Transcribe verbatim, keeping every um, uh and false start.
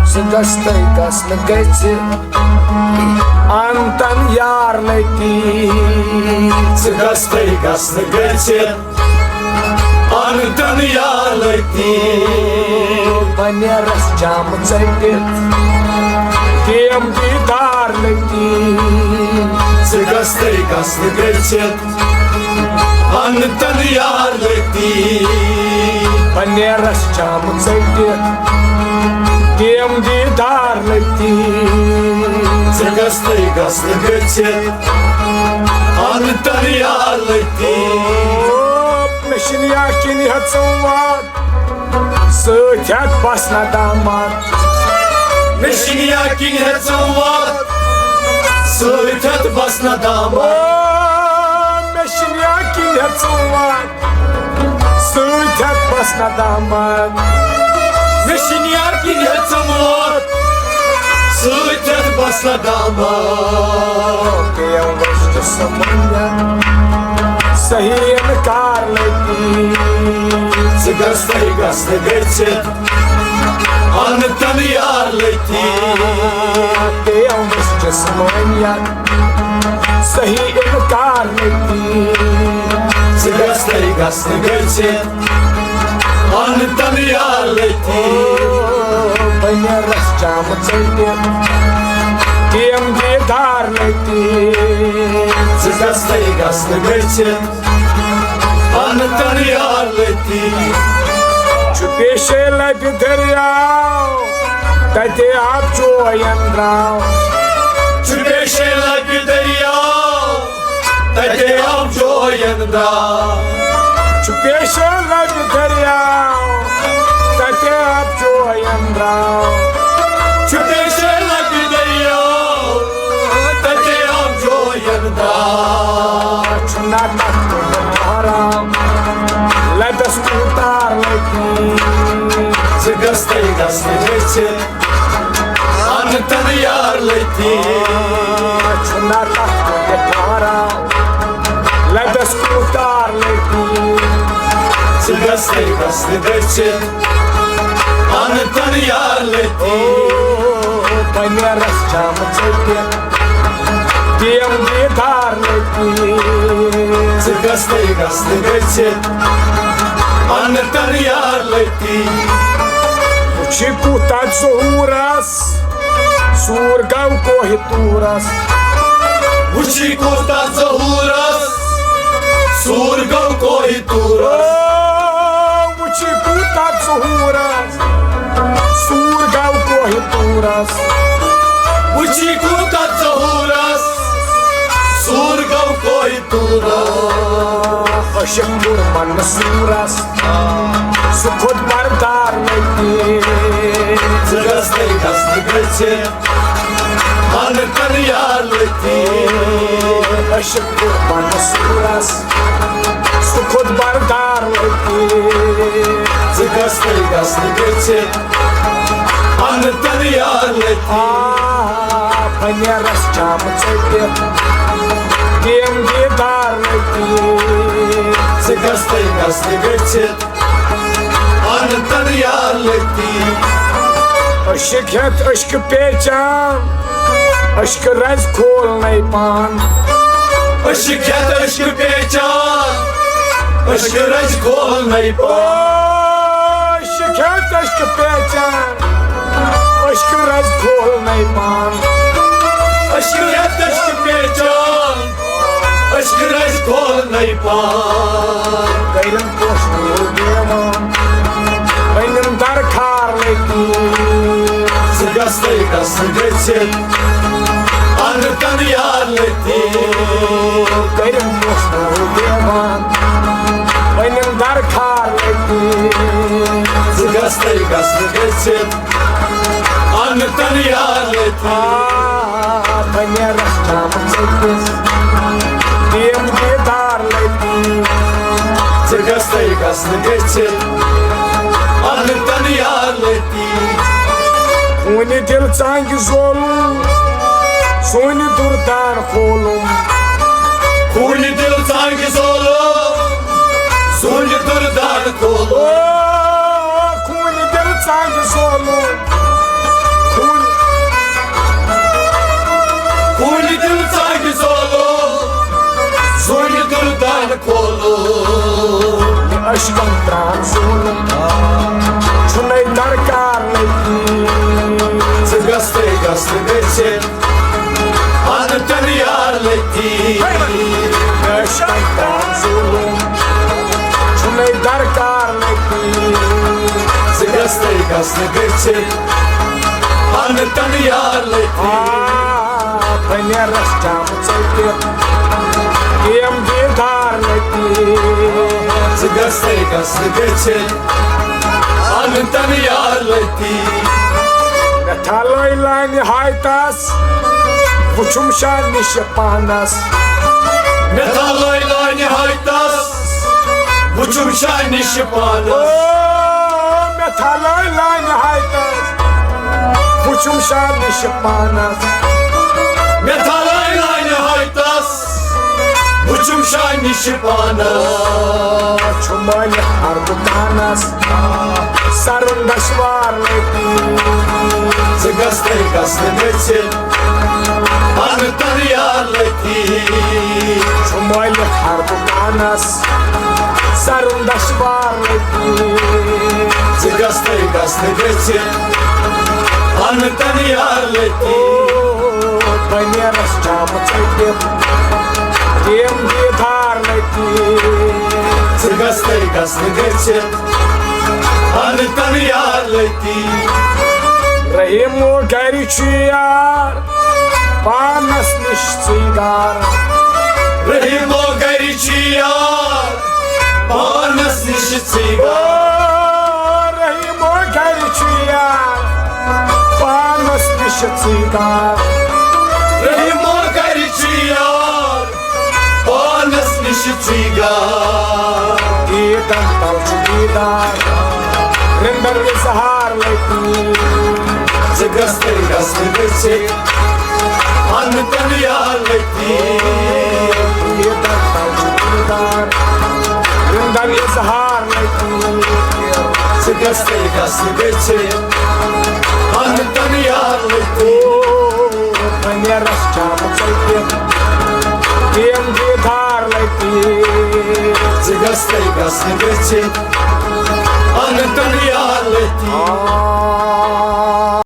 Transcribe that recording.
ژٕ گژھتَے گژھنہٕ گژھِ انتن یار لطیف۔ ژٕ گژھتَے گژھنہٕ گژھِ انتن یار لطیف۔ بہٕ نیرس جام ژٔٹِتھ، دِیم دیدار لطیف۔ ژٕ گژھتَے گژھنہٕ گٔژھِتھ انتن یار لطیف۔ بہٕ نیرس جام ژٔٹِتھ، دِیم دیدار لطیف۔ ژٕ گژھتَے گژھنہٕ گٔژھِتھ انتن یار لطیف۔ مےٚ چھِنہٕ یقیٖن ہٮ۪ژٕم وات سۭتۍ ہٮ۪تھ بس نہ داماد۔ مےٚ چھِنہٕ یقیٖن ہٮ۪ژٕم وات سۭتۍ ہٮ۪تھ بس نہ داماد۔ مےٚ چھِنہٕ یقیٖن ہٮ۪ژٕم وات سۭتۍ ہٮ۪تھ بس نہ داماد۔ مےٚ چھِنہٕ یقیٖن ہٮ۪ژٕم وات سۭتۍ ہٮ۪تھ بس نہ داماد۔ پیوس جسمن صحیح انکار لطیف۔ ژٕ گژھتَے گژھنہٕ گٔژھِتھ انتن یار لطیف۔ پیوس جسمن صحیح انکار لطیف۔ ژٕ گژھتَے گژھنہٕ گٔژھِتھ انتن یار لطیف۔ بہٕ نیرس جام ژٔٹِتھ، دِیم دیدار لطیف۔ ژٕ گژھتَے گژھنہٕ گٔژھِتھ انتن یار لطیف۔ چھُ پیشے لبہِ دٔریاو، تَتہِ آب چوین درٛاو۔ چھُ پیشے لبہِ دٔریاو، تَتہِ آب چوین درٛاو۔ چھُ پیشے لبہِ دٔریاو، تَتہِ آب چوین درٛاو۔ چھُ پیشے لبہِ دٔریاو، تَتہِ آب چوین درٛاو۔ چھُ نہ تَتھ کُن ٹھہراو، لبس کوٗتار لطیف۔ ژٕ گژھتَے گژھنہٕ گٔژھِتھ انتن یار لطیف۔ چھُ نہ تَتھ کُن ٹھہراو، لبس کوٗتار لطیف۔ ژٕ گژھتَے گژھنہٕ گٔژھِتھ انتن یار لطیف۔ بہٕ نیرس جام ژٔٹِتھ، دِیم دیدار لطیف۔ ژٕ گژھتَے گژھنہٕ گٔژھِتھ انتن یار لطیف۔ وٕچھی کوٗتاہ ظہوٗرس سوٗر گوٚو کوہِ طوٗرس۔ وٕچھی کوٗتاہ ظہوٗرس سوٗر گوٚو کوہِ طوٗرس۔ وٕچھی کوٗتاہ ظہوٗرس سوٗر گوٚو کوہِ طوٗرس۔ وٕچھی کوٗتاہ ظہوٗرس سوٗر گوٚو کوہِ طوٗرس۔ عٲشِق کوٚر منصوٗرس سُہ خود بردار لطیف۔ ژٕ گژھتَے گژھنہٕ گٔژھِتھ انتن یار لطیف۔ عٲشِق کوٚر منصوٗرس سُہ خود بردار لطیف۔ ژٕ گژھتَے گژھنہٕ گٔژھِتھ انتن یار لطیف۔ آ، بہٕ نیرس جام ژٔٹِتھ، دِیم دیدار لطیف۔ ژٕ گژھتَے گژھنہٕ گٔژھِتھ انتن یار لطیف۔ عشق ہیٚتھ عشق پیچان، عشق رز کھولنے پان۔ عشق ہیٚتھ عشق پیچان، عشق رز کھولنے پان۔ عشق ہیٚتھ عشق پیچان، عشق رز کھولنے پان۔ عشق ہیٚتھ عشق پیچان، عشق رز کھولنے پان۔ کٔرِم پوٚژھ موٗل دیوان، أنِم درکار لطیف۔ ژٕ گژھتَے گژھنہٕ گٔژھِتھ انتن یار لطیف۔ کٔرِم پوٚژھ موٗل دیوان، أنِم درکار لطیف۔ ژٕ گژھتَے گژھنہٕ گٔژھِتھ انتن یار لطیف۔ آ، بہٕ نیرس جام ژٔٹِتھ، دِیم دیدار لطیف۔ ژٕ گژھتَے گژھنہٕ گٔژھِتھ انتن یار لطیف۔ خوٗنہِ دِل ژانٛگہِ زولُم، سونہِ دُردان کھولُم۔ خوٗنہِ دِل ژانٛگہِ زولُم، سونہِ دُردان کھولُم۔ او، خوٗنہِ دِل ژانٛگہِ زولُن، خوٗنہِ، خوٗنہِ دِل ژانٛگہِ زولُن، زوٗنہِ دُردان کھولُن۔ یہِ عشقن ترٛام زولُن، چھُنَے درکار لٔتی۔ ژٕ گژھتَے گژھنہٕ گٔژھِتھ، اَنہٕ تَن یار لٔتی۔ عشقن ترٛام زولُن، چھُنَے درکار لٔتی۔ ژٕ گژھتَے گژھنہٕ گٔژھِتھ، اَنہٕ تَن یار لٔتی۔ آ، بہٕ نیرَس جامہٕ ژٔٹِتھ، یِم دیٖدار لٔتی۔ ژٕ گژھتَے گژھنہٕ گٔژھِتھ، اَنہٕ تَن یار لٔتی۔ مےٚ تھلٲے لانہِ ہایتس، وُچھُم شاہ نِش پانس۔ مےٚ تھلٲے لانہِ ہایتس، وُچھُم شاہ نِش پانس۔ او، مےٚ تھلٲے لانہِ ہایتس، وُچھُم شاہ نِش پانس۔ مےٚ تھلٲے لانہِ ہایتس، وُچھُم شاہ نِش پانس۔ چھُ مٲلِک ہر دُکانس، سرُن دشوار لٔتی۔ ژٕ گژھتَے گژھنہٕ گٔژھِتھ، اَنہٕ تَن یار لٔتی۔ چھُ مٲلِک ہر دُکانس، سرُن دشوار لٔتی۔ ژٕ گژھتَے گژھنہٕ گٔژھِتھ، اَنہٕ تَن یار لٔتی۔ او، بہٕ نیرَس جامہٕ ژٔٹِتھ، دِم دیٖدار لٔتی۔ ژٕ گژھتَے گژھنہٕ گٔژھِتھ، اَنہٕ تَن یار لٔتی۔ رحیمو گرِ چھُ یار، پانس نِش ژٕے گار۔ رحیمو گرِ چھُ یار، پانس نِش ژٕے گار۔ رحیمو گرِ چھُ یار، پانس نِش ژٕے گار۔ رحیمو گرِ چھُ یار، پانس نِش ژٕے گار۔ دیٖدن تل چھُ دیٖدار، رِندن اظہار لٔتی۔ ژٕ گژھتَے گژھنہٕ گٔژھِتھ، اَنہٕ تَن یار لٔتی۔ دیٖدن تل چھُ دیٖدار، رِندن اظہار لٔتی۔ ژٕ گژھتَے گژھنہٕ گٔژھِتھ، اَنہٕ تَن یار لٔتی۔ بہٕ نیرَس جامہٕ ژٔٹِتھ، دِم دیٖدار لٔتی۔ ژٕ گژھتَے گژھنہٕ گٔژھِتھ، اَنہٕ تَن یار لٔتی۔ آ۔